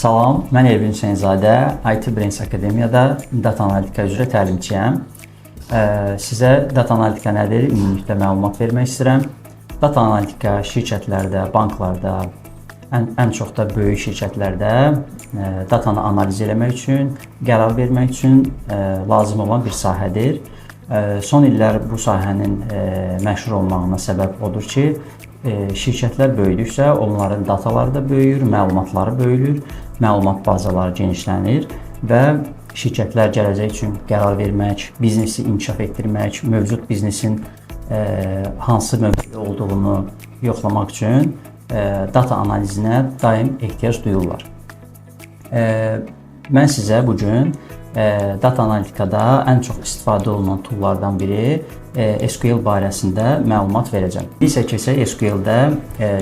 Salam, mən Elvin Hüseynzadə, IT Brains Akademiyada data analitika üzrə təlimçiyəm. Sizə data analitika nədir, ümumilikdə məlumat vermək istəyirəm. Data analitika şirkətlərdə, banklarda, ən çox da böyük şirkətlərdə datanı analiz eləmək üçün, qərar vermək üçün lazım olan bir sahədir. Son illər bu sahənin məşhur olmağına səbəb odur ki, şirkətlər böyüdükcə onların dataları da böyüyür, məlumatları böyüyür, məlumat bazaları genişlənir və şirkətlər gələcək üçün qərar vermək, biznesi inkişaf etdirmək, mövcud biznesin hansı mövqedə olduğunu yoxlamaq üçün data analizinə daim ehtiyac duyurlar. Mən sizə bu gün data analitikada ən çox istifadə olunan toollardan biri SQL barəsində məlumat verəcəm. İsə keçək SQL-də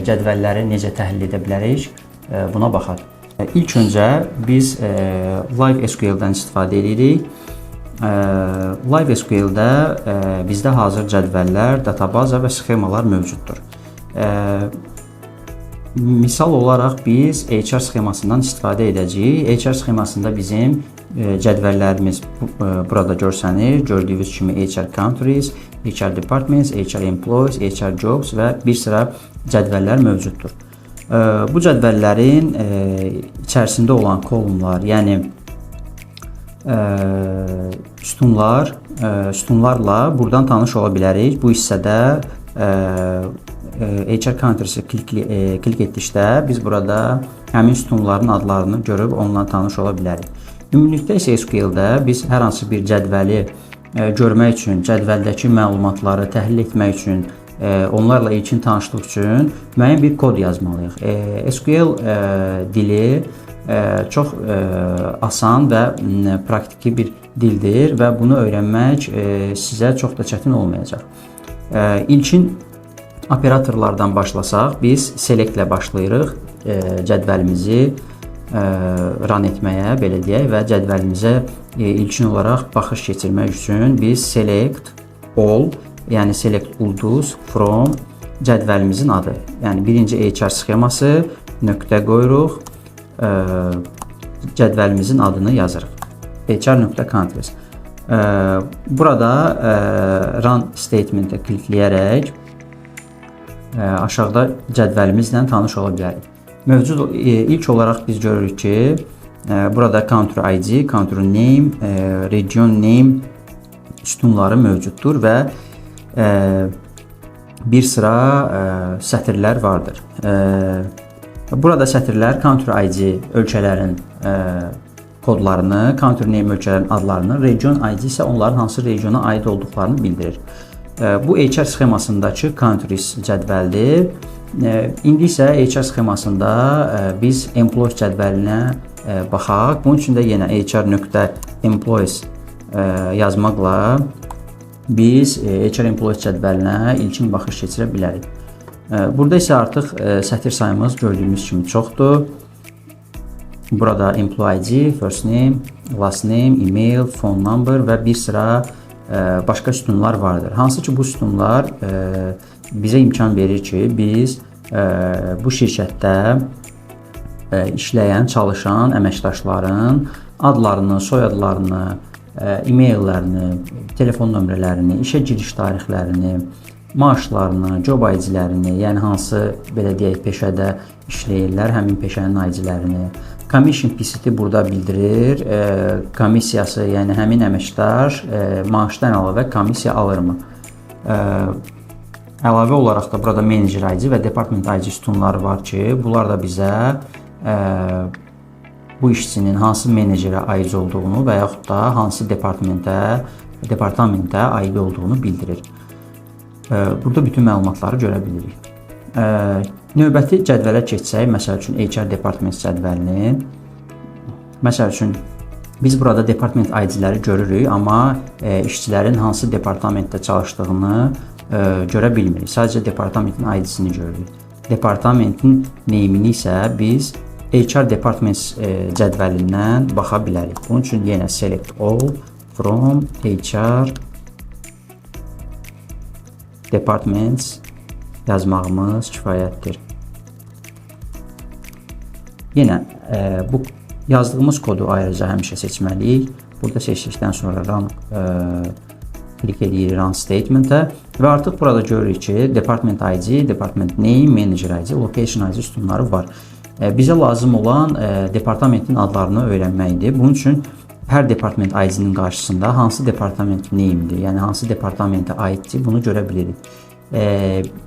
cədvəlləri necə təhlil edə bilərik, buna baxaq. İlk öncə biz Live SQL-dən istifadə edirik. Live SQL-də bizdə hazır cədvəllər, databaza və sxemalar mövcuddur. Misal olaraq biz HR sxemasından istifadə edəcəyik. HR sxemasında bizim cədvəllərimiz burada görsənir. Gördüyünüz kimi HR Countries, HR Departments, HR Employees, HR Jobs və bir sıra cədvəllər mövcuddur. Bu cədvəllərin içərisində olan kolumlar, yəni sütunlar, sütunlarla buradan tanış ola bilərik. Bu hissədə HR Countries-i klik etdikdə biz burada həmin sütunların adlarını görüb onunla tanış ola bilərik. Ümumilikdə isə SQL-də biz hər hansı bir cədvəli görmək üçün, cədvəldəki məlumatları təhlil etmək üçün, onlarla ilkin tanışlıq üçün müəyyən bir kod yazmalıyıq. SQL dili çox asan və praktiki bir dildir və bunu öyrənmək sizə çox da çətin olmayacaq. İlkin operatorlardan başlasaq, biz select ilə başlayırıq cədvəlimizi run etməyə, belə deyək, və cədvəlimizə ilkin olaraq baxış keçirmək üçün biz select all, yəni select ulduz from cədvəlimizin adı. Yəni birinci HR sxeması, nöqtə qoyuruq, cədvəlimizin adını yazırıq. HR.countries. Burada run statement-ə klikləyərək aşağıda cədvəlimizlə tanış ola bilərik. Mövcud ilk olaraq biz görürük ki, burada country ID, country name, region name sütunları mövcuddur və bir sıra sətirlər vardır. Burada sətirlər country ID ölkələrin kodlarını, country name ölkələrin adlarını, region ID isə onların hansı regiona aid olduqlarını bildirir. Bu HR sxemasındakı countries cədvəldir. İndi isə HR sxemasında biz employees cədvəlinə baxaq. Bunun üçün də yenə hr.employees yazmaqla biz HR employees cədvəlinə ilkin baxış keçirə bilərik. Burada isə artıq sətir sayımız gördüyümüz kimi çoxdur. Burada employee ID, first name, last name, email, phone number və bir sıra başqa sütunlar vardır. Hansı ki bu sütunlar bizə imkan verir ki, biz bu şirkətdə işləyən, çalışan əməkdaşların adlarını, soyadlarını, e-maillərini, telefon nömrələrini, işə giriş tarixlərini, maaşlarını, job ID-lərini, yəni hansı belə deyək peşədə işləyirlər, həmin peşənin ID-lərini, commission PCT burada bildirir. Komissiyası, yəni həmin əməkdaş maaşdan əlavə komissiya alırmı? Əlavə olaraq da burada manager ID və department ID sütunları var ki, bunlar da bizə bu işçinin hansı menecerə aid olduğunu və yaxud da hansı departamentə aid olduğunu bildirir. Burada bütün məlumatları görə bilirik. Növbəti cədvələ keçsək, məsəl üçün HR department cədvəlini, məsəl üçün biz burada department ID-ləri görürük, amma işçilərin hansı departamentdə çalışdığını görə bilmirik. Sadəcə departamentin ID-sini görürük. Departamentin name-ini isə biz HR departments cədvəlindən baxa bilərik. Bunun üçün yenə select all from HR departments yazmağımız kifayətdir. Yenə bu yazdığımız kodu ayrıca həmişə seçməliyik. Burada seçdikdən sonra run klik edirik run statement-ə və artıq burada görürük ki, department ID, department name, manager ID, location ID sütunları var. Bizə lazım olan departamentin adlarını öyrənməkdir. Bunun üçün hər department ID-nin qarşısında hansı departament name-dir, yəni hansı departamentə aiddir, bunu görə bilirik.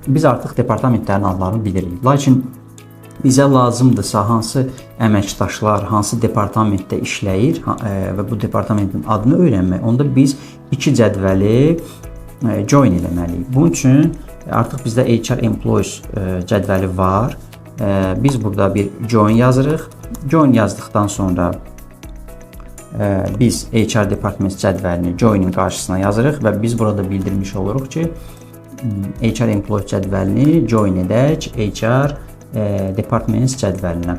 Biz artıq departamentlərin adlarını bilirik. Lakin bizə lazımdırsa hansı əməkdaşlar hansı departamentdə işləyir və bu departamentin adını öyrənmək, onda biz iki cədvəli join eləməliyik. Bunun üçün artıq bizdə HR Employees cədvəli var. Biz burada bir join yazırıq. Join yazdıqdan sonra biz HR Department cədvəlini joinin qarşısına yazırıq və biz burada bildirmiş oluruq ki, HR Employees cədvəlini join edək HR Departments cədvəlinə.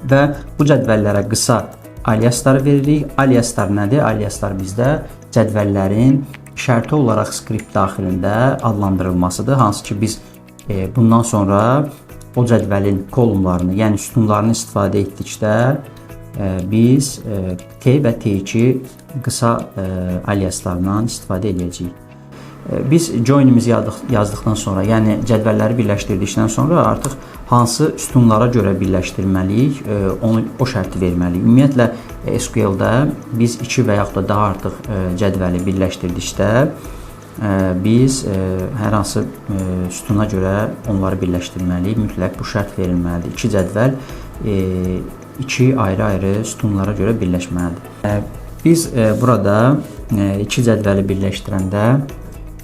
Və bu cədvəllərə qısa aliaslar veririk. Aliaslar nədir? Aliaslar bizdə cədvəllərin şərti olaraq skript daxilində adlandırılmasıdır. Hansı ki biz bundan sonra o cədvəlin kolumlarını, yəni sütunlarını istifadə etdikdə biz T və T2 qısa aliaslarından istifadə edəcəyik. Biz joinimizi yazdıqdan sonra, yəni cədvəlləri birləşdirdikdən sonra artıq hansı sütunlara görə birləşdirməliyik, onu o şərti verməliyik. Ümumiyyətlə SQL-də biz iki və yaxud da daha artıq cədvəli birləşdirdikdə biz hər hansı sütuna görə onları birləşdirməliyik. Mütləq bu şərt verilməlidir. İki cədvəl iki ayrı-ayrı sütunlara görə birləşməlidir. Biz burada iki cədvəli birləşdirəndə,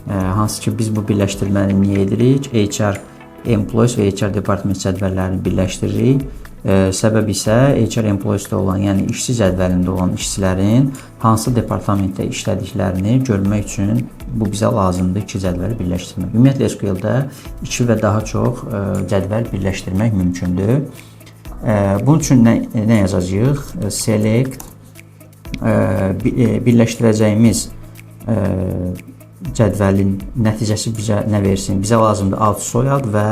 hansı ki biz bu birləşdirməni niyə edirik? HR Employees və HR Department cədvəllərini birləşdiririk. Səbəb isə HR Employees-də olan, yəni işçi cədvəlində olan işçilərin hansı departamentdə işlədiklərini görmək üçün bu bizə lazımdır iki cədvəli birləşdirmək. Ümumiyyətlə SQL-də iki və daha çox cədvəl birləşdirmək mümkündür. Bunun üçün nə yazacağıq? Select birləşdirəcəyimiz cədvəlin nəticəsi bizə nə versin? Bizə lazımdır ad, soyad və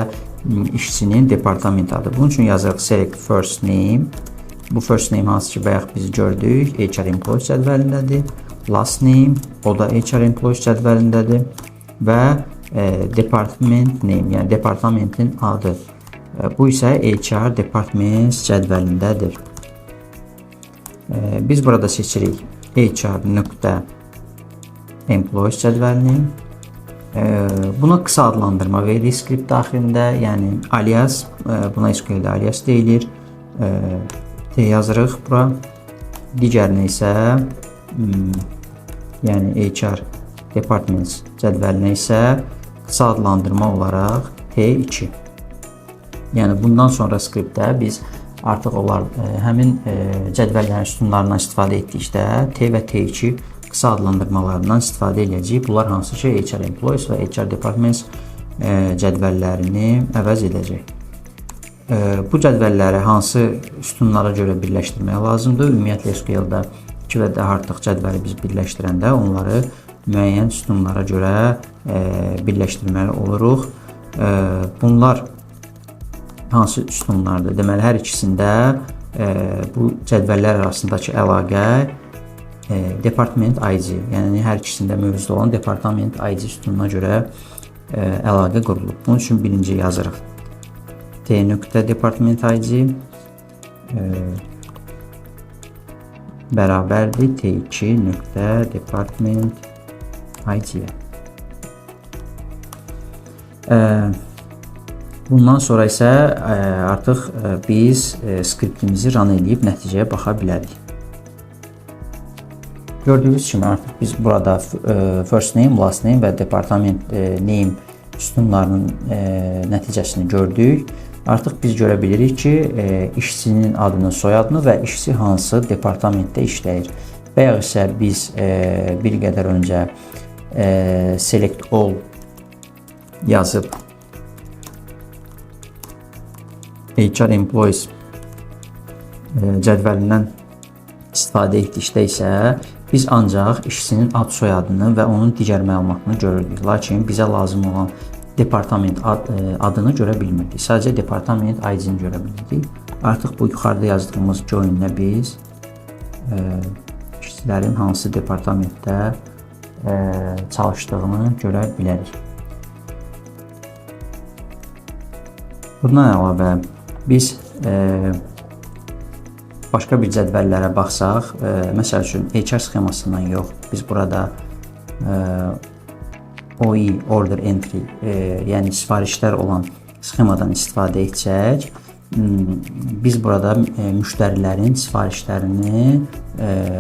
işçinin departament adı. Bunun üçün yazırıq select first name. Bu first name hansı ki bayaq biz gördük, HR Employees cədvəlindədir. Last name, o da HR Employees cədvəlindədir və department name, yəni departamentin adı. Bu isə HR Departments cədvəlindədir. Biz burada seçirik HR nöqtə Employees cədvəlini. Buna qısa adlandırma veririk skript daxilində, yəni alias, buna SQL-də alias deyilir. T yazırıq bura. Digərinə isə yəni HR Departments cədvəlinə isə qısa adlandırma olaraq T2. Yəni bundan sonra skriptdə biz artıq onlar həmin cədvəllərin sütunlarından istifadə etdikdə T və T2 qısa adlandırmalarından istifadə edəcəyik. Bunlar hansı ki HR Employees və HR Departments cədvəllərini əvəz edəcək. Bu cədvəlləri hansı sütunlara görə birləşdirmək lazımdır? Ümumiyyətlə SQL-də iki və daha artıq cədvəli biz birləşdirəndə onları müəyyən sütunlara görə birləşdirməli oluruq. Bunlar hansı sütunlardır? Deməli, hər ikisində bu cədvəllər arasındakı əlaqə Department ID, yəni hər ikisində mövcud olan Department ID sütununa görə əlaqə qurulub. Bunun üçün birinci yazırıq. T nöqtə Department ID bərabərdir T2 nöqtə Department ID-yə. Bundan sonra isə artıq biz skriptimizi run edib nəticəyə baxa bilərik. Gördüyünüz kimi artıq biz burada first name, last name və department name sütunlarının nəticəsini gördük. Artıq biz görə bilirik ki, işçinin adını, soyadını və işçi hansı departamentdə işləyir. Bayaq isə biz bir qədər öncə select all yazıb HR Employees cədvəlindən istifadə etdikdə isə biz ancaq işçinin ad soyadını və onun digər məlumatını görürdük. Lakin bizə lazım olan departament adını görə bilmirdik. Sadəcə departament ID-ni görə bilirdik. Artıq bu yuxarıda yazdığımız join-nə biz işçilərin hansı departamentdə çalışdığını görə bilərik. Bundan əlavə biz başqa bir cədvəllərə baxsaq, məsəl üçün HR sxemasından yox, biz burada OE order entry, yəni sifarişlər olan sxemadan istifadə etsək, biz burada müştərilərin sifarişlərini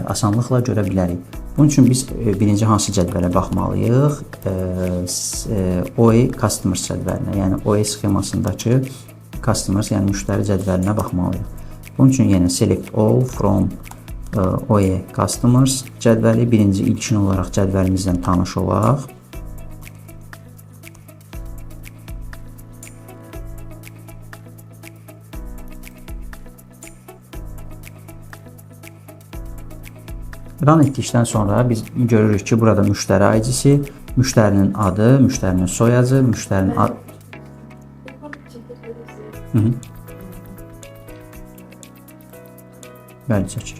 asanlıqla görə bilərik. Bunun üçün biz birinci hansı cədvələ baxmalıyıq? OE customers cədvəlinə, yəni OE sxemasındakı customers, yəni müştəri cədvəlinə baxmalıyıq. Bunun üçün yenə select all from OE customers cədvəli, birinci ilkin olaraq cədvəlimizlə tanış olaq. Run etdikdən sonra biz görürük ki, burada müştəri ID-si, müştərinin adı, müştərinin soyadı, müştərinin adı. Bəli, çəkir.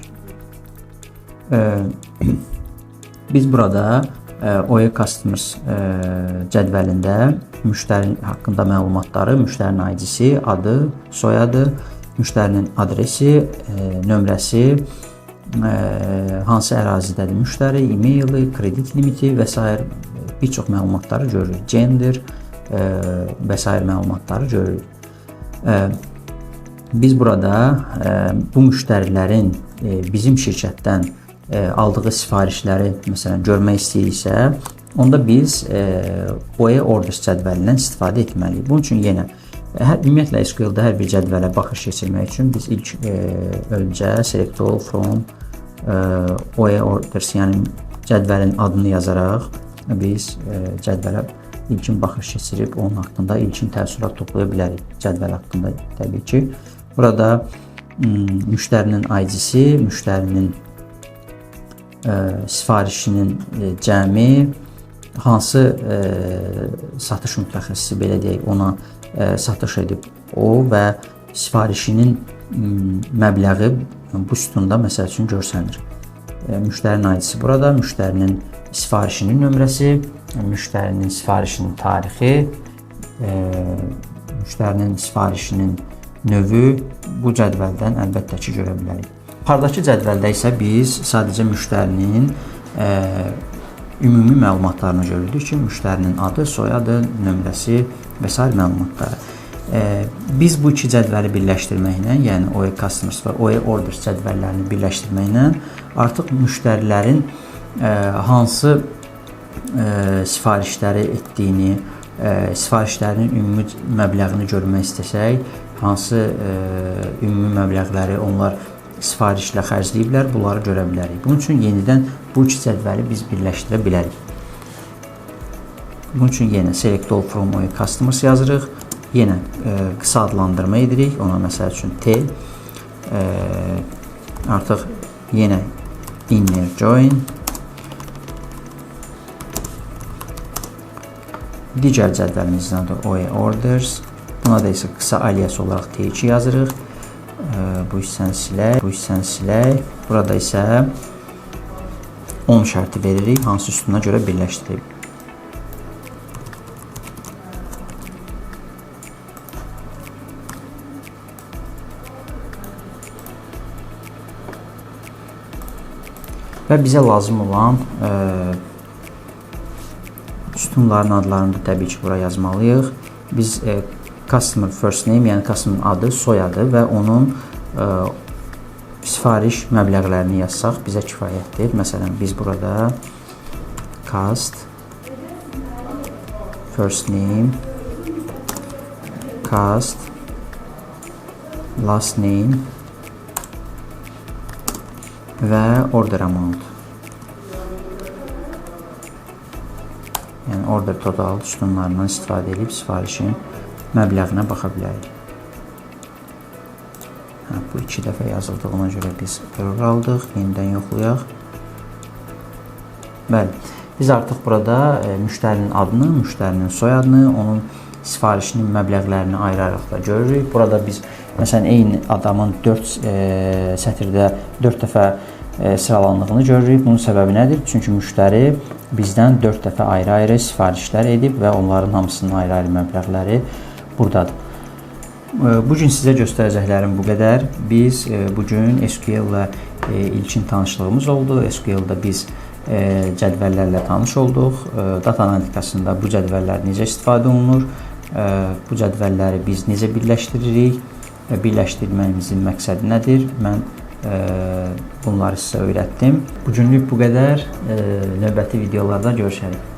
Biz burada OE Customers cədvəlində müştəri haqqında məlumatları, müştərinin ID-si, adı, soyadı, müştərinin adresi, nömrəsi, hansı ərazidədir müştəri, e-maili, kredit limiti və sair bir çox məlumatları görürük. Gender və sair məlumatları görürük. Biz burada bu müştərilərin bizim şirkətdən aldığı sifarişləri məsələn görmək istəyiriksə, onda biz OE Orders cədvəlindən istifadə etməliyik. Bunun üçün yenə ümumiyyətlə SQL-də hər bir cədvələ baxış keçirmək üçün biz ilk öncə select all from OE Orders, yəni cədvəlin adını yazaraq biz cədvələ ilkin baxış keçirib onun haqqında ilkin təəssürat toplaya bilərik cədvəl haqqında təbii ki. Burada müştərinin ID-si, müştərinin sifarişinin cəmi, hansı satış mütəxəssisi belə deyək ona satış edib o və sifarişinin məbləği bu sütunda məsəl üçün görsənir. Müştərinin ID-si burada, müştərinin sifarişinin nömrəsi, müştərinin sifarişinin tarixi, müştərinin sifarişinin növü bu cədvəldən əlbəttə ki görə bilərik. Yuxarıdakı cədvəldə isə biz sadəcə müştərinin ümumi məlumatlarını görürdük ki, müştərinin adı, soyadı, nömrəsi və sair məlumatları. Biz bu iki cədvəli birləşdirməklə, yəni OE Customers və OE Orders cədvəllərini birləşdirməklə artıq müştərilərin hansı sifarişləri etdiyini, sifarişlərinin ümumi məbləğini görmək istəsək, hansı ümumi məbləğləri onlar sifarişlə xərcləyiblər, bunları görə bilərik. Bunun üçün yenidən bu iki cədvəli biz birləşdirə bilərik. Bunun üçün yenə select all from OE Customers yazırıq. Yenə qısa adlandırma edirik. Ona məsəl üçün T. Artıq yenə inner join. Digər cədvəlimizin adı OE Orders. Buna da isə qısa alias olaraq T2 yazırıq. Bu hissəni silək, bu hissəni silək. Burada isə 10 şərti veririk, hansı sütuna görə birləşdirib. Və bizə lazım olan sütunların adlarını da təbii ki bura yazmalıyıq. Biz customer first name, yəni customer adı, soyadı və onun sifariş məbləğlərini yazsaq bizə kifayətdir. Məsələn, biz burada cast first name, cast last name və order amount. Yəni order total sütunlarından istifadə edib sifarişin məbləğinə baxa bilərik. Hə, bu iki dəfə yazıldığına görə biz error aldıq. Yenidən yoxlayaq. Bəli, biz artıq burada müştərinin adını, müştərinin soyadını, onun sifarişinin məbləğlərini ayrı-ayrılıqda görürük. Burada biz Məsələn, eyni adamın 4 sətirdə 4 dəfə sıralandığını görürük. Bunun səbəbi nədir? Çünki müştəri bizdən 4 dəfə ayrı-ayrı sifarişlər edib və onların hamısının ayrı-ayrı məbləğləri buradadır. Bu gün sizə göstərəcəklərim bu qədər. Biz bu gün SQL ilə ilkin tanışlığımız oldu. SQL-da biz cədvəllərlə tanış olduq. Data analitikasında bu cədvəllər necə istifadə olunur? Bu cədvəlləri biz necə birləşdiririk və birləşdirməyimizin məqsədi nədir? Mən bunları sizə öyrətdim. Bu günlük bu qədər. Növbəti videolarda görüşərik.